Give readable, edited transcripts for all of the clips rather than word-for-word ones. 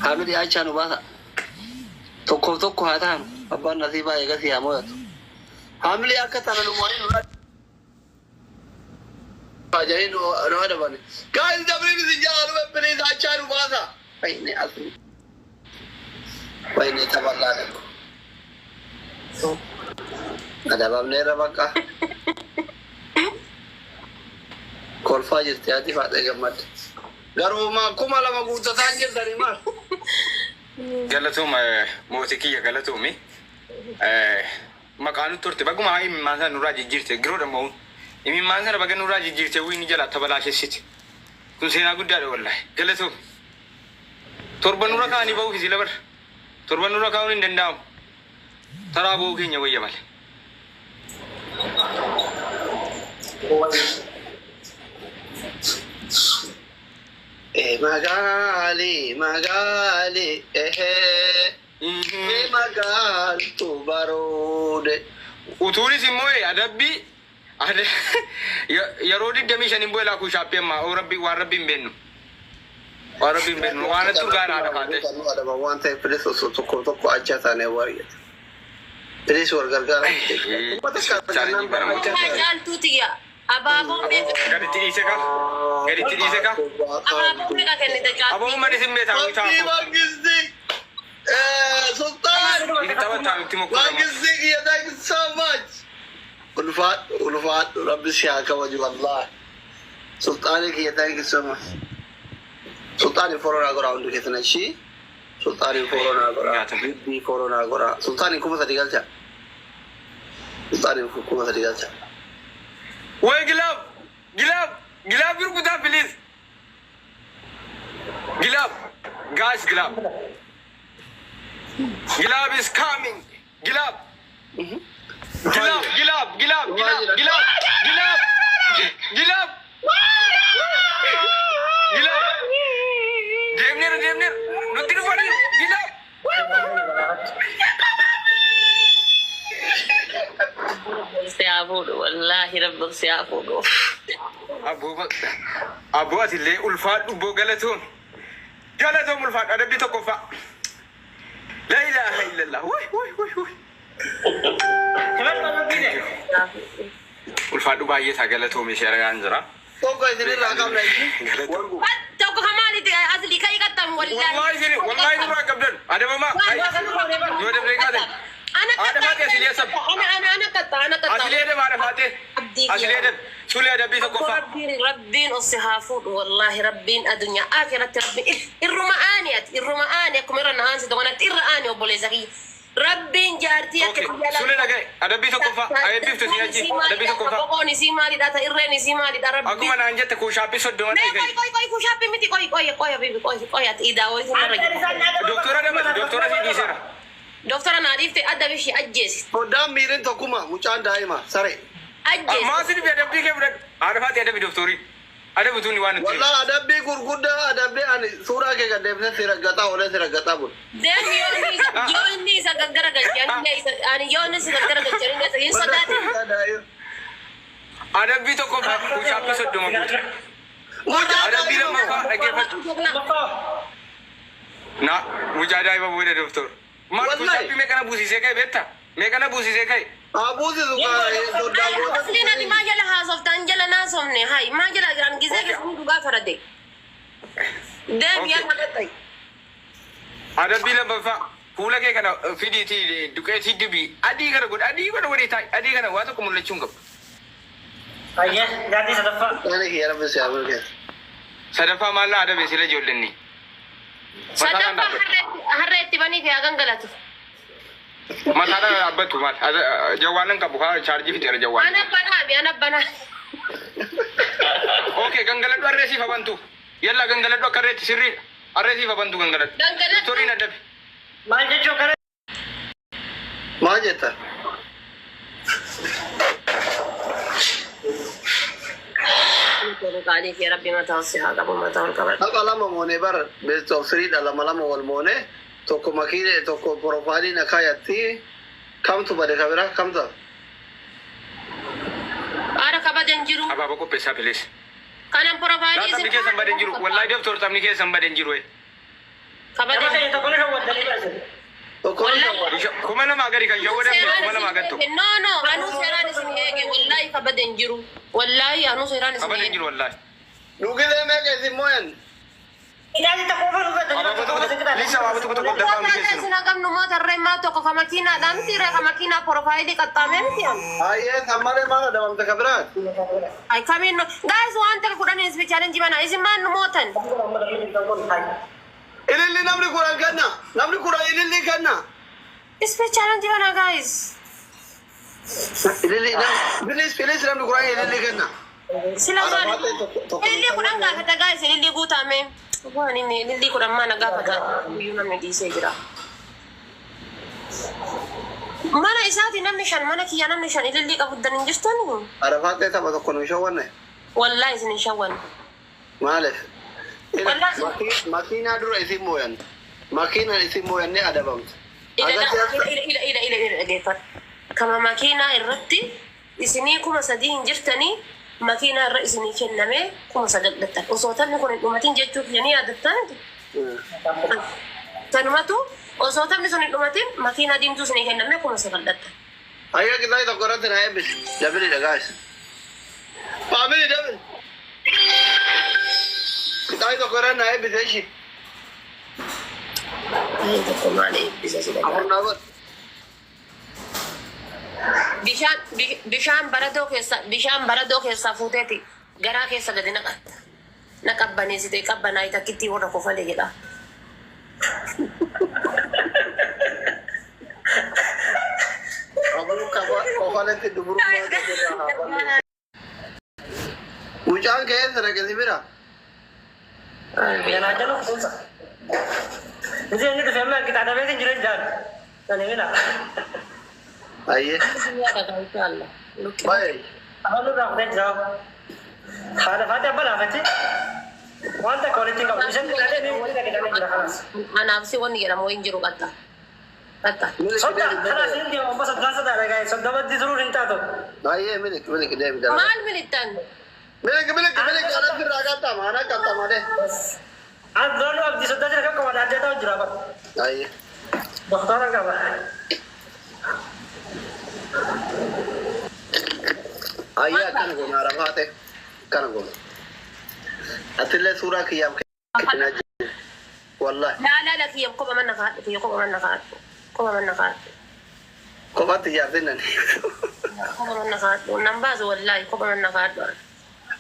Family achaa nu baasa. Tokkoof tokko haa ta'an abbaan nasiibaa eegasii haa mo'atu. Family akka tana nu mo'anii nu jedhanii nu adaban. Guys, dabriin isin jalaa dhufe, please achaa nu baasa. Wayne asli. Wayne taphalaa dhaqu. Adabamneerra bakka. Kolfaa jirti ati faadhee gammadde. Garuu ma 2000 guuttataa hin jirtanii maal? Galatooma mootii kiyya, galatoomi. Maqaa nutti turte baguma imimmaan sana nurraa jijjiirte giroodha mo'uun. Imimmaan sana baga nurraa jijjiirte wiini jalaa tabalaashessite. Kun seenaa guddaadha wallahi. Galatoomi. 7 nurra kaa'anii bahuuf sila bar. 7 nurra kaa'uun hin danda'amu. Taraa ba'uu keenya wayya malee. Magaali magaali ehee. Magaaltu baroode. Utuunis immoo adabbii yeroo 25 bu'e laakuu shaappii ammaa oo rabbii waan rabbii hin beennu. Waan rabbii hin beennu waan attu gaaraadha faate. Adaba waan ta'eef please osoo tokko tokko achaa taanee wariyata. Please wal gargaara. Caaltuu tiyya. Abaaboo meeqa? Gaditti dhiise ka. Gaditti dhiise ka. Abaaboo meeqa kennite Aboo caaltuu? uummanni sin beekaa Abdii taa'u. Mangisti. Sultan. Itti taphataa nutti mokkorama. Mangisti kiyya, thank you so much. Ulfaadhu, ulfaadhu, rabbi si haa kabaju wallahi. Sultaanii kiyya, thank you so much. Sultaanii follow naa godhaa hundi keessan ishii. Sultaanii follow naa godhaa. Nyaata. Bibbii follow naa godhaa. Sultaanii 3000 galcha. Sultaanii 3000 galcha. Way glove! Glove! Glove rukutaa, please! Glove! Guys, glove! Glove is coming! Glove! Glove! Glove! Glove! Glove! Glove! Glove! Glove! Glove! Deemneera, deemneera! Nutti dhufaniiru! Glove! Si haa fuudhu, wallaahi rabbi si haa fuudhu. Aboo, aboo, atillee ulfaadhu boo, galatoom. Galatoom, ulfaadhu. Adabbii tokkoffaa. La ilaha illallah. Wuy wuy wuy wuy. Ulfaadhu, baay'ee isaa galatoom, ishee argaan jira. Tokko isinirraa qabna ishii. Galatoom. Tokko kamaalitti asli kai qaxxamu Wallahi wallaahi. isin wallahi nurraa qabdan. Adabamaa. Yoo dabree kaatan. Ana Haadha faatee asilee sab. Ana ana ana qaxxa ana qaxxa. Asilee adaba haadha faatee. Asilee adab. Sulee adabbii tokkoffaa. Rabbiin rabbiin os haa fuudhu, wallaahi rabbiin addunyaa akhiratti rabbiin irruma aani, ati irruma aani, akkuma irra na aansitu kanatti irra aani, obboleessa kiyya. Rabbiin jaartii akka Okay. Sulee dhagaye. Adabbii tokkoffaa. Ayebbiftu si achi. Adabbii tokkoffaa. Boqoon isii maalidha? Ta irreen isii maalidha? Rabbiin. Akkuma naan jette kuushaappii 30 Mee ta'e. qoy qoy qoy, kuushaappii miti, qoy qoy qoy habibi, qoy qoy, ati idaa wayii sinarra jira. Doktora dabali. Doktora si dhiiseera. Doktora naa dhiifte adda bishii ajjeesi. Soddaan miirin tokkuma mucaan daa'ima saree. Ajjeesi. Maa si dhibe, adabbii kee fudhadhu. Haadha faatee adabi doktorii. Adabi tuunni waan nutti. Wallah adabbii gurguddaa adabbii ani suuraa kee gad deebisee si raggaxaa oolee si raggaxaa bulu. Deemi, yoo inni isa gaggara galche ani isa ani yoo inni isa gaggara galche ani isa hin sodaatin. Adabbii tokkoffaa kuushaappii 30 guutu. Mucaan Adabbii daa'ima. lammaffaa dhaggeeffadhu. Na mucaa daa'ima booda doktor. Maal Wallahi. kuushaappii meeqana buusisee ka'e beektaa? Meeqana buusisee ka'e? Abuusisu soddaan goota. Asliin ati maa jala haasoftaan jala naasofne hay maa jala jiran gisee keessanii dhugaa farade. Deemi Okay. yaa kadhatai. Adabbii lammaffaa fuula kee kana fidiitii duqeetii dibii adii kana godhi, adii kana godhi, taa'i, adii kana waa tokko mul'achuu hin qabu. Ayyee, gaaddii sadaffaa. Ani kiyya rabbi si haa milkeessu. Sadaffaa maallaa adabe sila ijoollenni? Sadaffaa harreetti banii fi haa gangalatu. Mataadhaan dhaabbattu maal? Jawwaanan qabu haa chaarjii fixeera jawwaan. Ana banaa bi ana banaa. Okay, gangaladhu, harree siif habantu. Yalla, gangaladhu akka harreetti, sirriidha. Harree siif habantu, gangaladhu. Gangaladhu. Doktoriin adabe. Maal jechuu kana? Maal jetta? Qaalii fi rabbi mataa si haa qabu, mataa ol qabadhu. Tapha lama moonee bar, best of three dha, lama lama wal moonee, tokko makiine, tokko profile na kaayatti, kamtu bade kabira kamtu hafe? Haadha kabajan jiru. Abaaboo qopheessaa, please. Kanan Laa profile taphni keessan badeen jiru. Wallahi doktor, taphni keessan badeen jiru. Kabajan. Tokko nu shawwada. 2000 gadi kan shawwadamne 2000 gad tokko. No, no, anuu seeraan isin eege, wallaahi kabade hin jiru. Wallaahi anuu seeraan isin Kabade hin eege. jiru wallaahi. Nu gilee meeqa isin mooyan? Qixaati tokko qofa nu Abaaboo tokko tokko. Lisa abaaboo tokko tokko dafaa nu Akkaataa keessinu. isin haqamnu moo tarree maa tokko ka makiinaadhaa miti ree, ka makiinaa porofaayilii qaxxaamee miti am. Ayyee sammaree maal adabamte ka biraati? Ay kamiin no guys, waan ta'e 10 speed challenge bana, isin maan nu mootan? Ililli namni 10 kenna. Namni 10 ililli kenna. Speed challenge bana, guys. Ililli please, please, namni 10 ililli kenna. Sila maal Arabaatee tokko tokko. Ililli 10 gaafata, guys, ililli guutame. Waan inni ililli 10 maana gaafata, guyyuu namni dhiisee jira. Mana isaati namni shan, mana kiyya namni shan ililli qabuddan hin jirtani. Arafaatee tapha tokko nu shawwanne. Wallaahi isin hin shawwan. Maaliif? Wallaahi. Makiinaa dura isin mooyan. Makiinaan isin mooyanne adabamte. Ila ila ila ila ila, dhageeffadhu. Kama makiinaa irratti isinii 3000 hin jirtanii, makiinaa irra isinii kenname 9000 dhattan. Osoo taphni kun hin dhumatin jechuu kiyyanii yaadattan. Tanumatu osoo taphni sun hin dhumatin makiinaa diimtuu isinii kenname 9000 dhattan. Ayyaa qixaayi tokko irratti na eebbisi. Double dha, guys. Family, double. Qixaayi tokko irratti na eebbise ishii. Ay, tokko maal eebbisa si dhagaa. Afur naa godhe. Bishaan baradoo keessaa fuuteeti garaa keessa gadi naqatta. Na qabbaneessite, qabbanaayi takkittii warra kofalee jedha. Abuu kofaletti dubrummaa irraa haa balleessu. Mucaan kee eessa dhaqe, si bira? Ganaa jala kutuunsa. Miti inni dhufe amma qixaa dhabeetiin jiran jaan. Ani mina. Ayyee. Baay'ee. Afaan nurraa kutee jira. Haadha faati abba laafatti. Waan takka walitti hin qabu. Isheen qixaadhee inni qixaadhee jira kanaas. Anaaf si wanni jedhamu hin jiru, qatta. Qatta. Milik Sodda deemi. kanaas hin deemu amma soddaan sodaadha gaa'e 30tti turuun hin taatu. Baay'ee milik milik deemi dalagaa. Maal milittan? Milik milik milik, anatti irraa qaxxama, ana qaxxama de. An duraanuu abdii soddaa jira kan qaban adda ta'u jira bara. Ayyee. Doktora qaba. Ayyee, akkana goona, Arafaate akkana goona. Atillee suuraa kiyyaaf kennaa jiru. Wallahi. Laa laa laa, kiyya kopha manna kaadhu, kiyya kopha manna kaadhu. Kopha manna kaadhu. Kophaatti ijaartin nani. Kopha manna kaadhu. Nan baasu, wallaahi kopha manna kaadhu.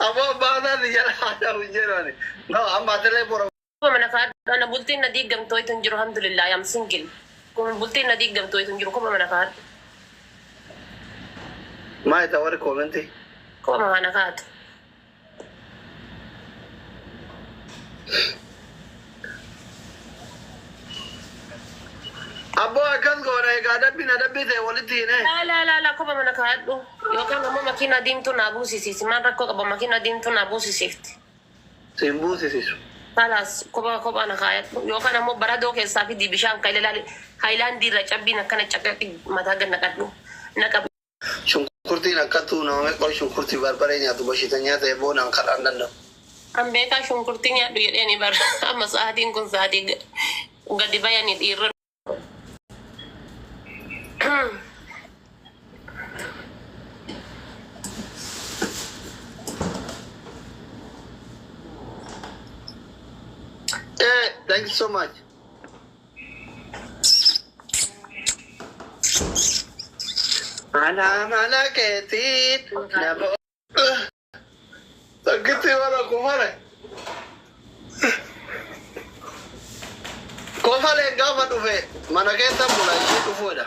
Aboo abbaa isaati jala haadha hin jedhu ani. No, amma atillee bora. Kopha mana kaadhu. Ana bultiin na diigamtoo hin jiru, alhamdulillah, I'm single. Kun bultiin na diigamtoo hin jiru, kopha mana kaadhu. Maal ta'e warri koomentii? Kopha mana kaadhu. Abboo akkas goona egaa, adabbiin adabbii ta'e walitti hinee. Laa laa laa laa, kopha mana kaadhu. Yookaan ammoo makiinaa diimtuu naa buusisiisi. Maal rakkoo qaba, makiinaa diimtuu naa buusisiifti. Siin buusisisu. Kalaas kopha kopha na kaayadhu. Yookaan ammoo baradoo keessaa fidii bishaan ka ilaali haayilaandii irra cabbiin akkana caqaqi mataa gad naqadhu. Naqab. Shunkurtiin akkattuu nama qol shunkurtii barbaree nyaatu bashitanyaa ta'e boonaan karraan danda'u. Kan beekaa shunkurtii nyaadhu jedheeni bara, amma sa'aatiin kun sa'aatii gadi bayanii dhiirra. Thank you so much. Ana mana keetiin nama takkitti warra kofale. Kofaleen gaafa dhufe mana keessa bula, ishee dhufuudha.